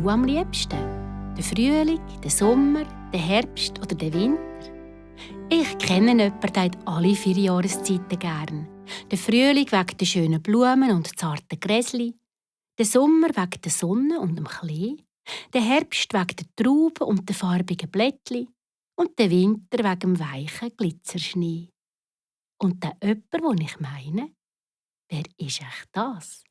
du am liebsten? Den Frühling, den Sommer, den Herbst oder den Winter? Ich kenne jemanden, der hat alle 4 Jahreszeiten gern. Den Frühling wegen der schönen Blumen und zarten Gräsli, den Sommer wegen der Sonne und dem Klee, den Herbst wegen der Trauben und den farbigen Blättli und den Winter wegen dem weichen Glitzerschnee. Und der jemand, den ich meine, wer ist echt das?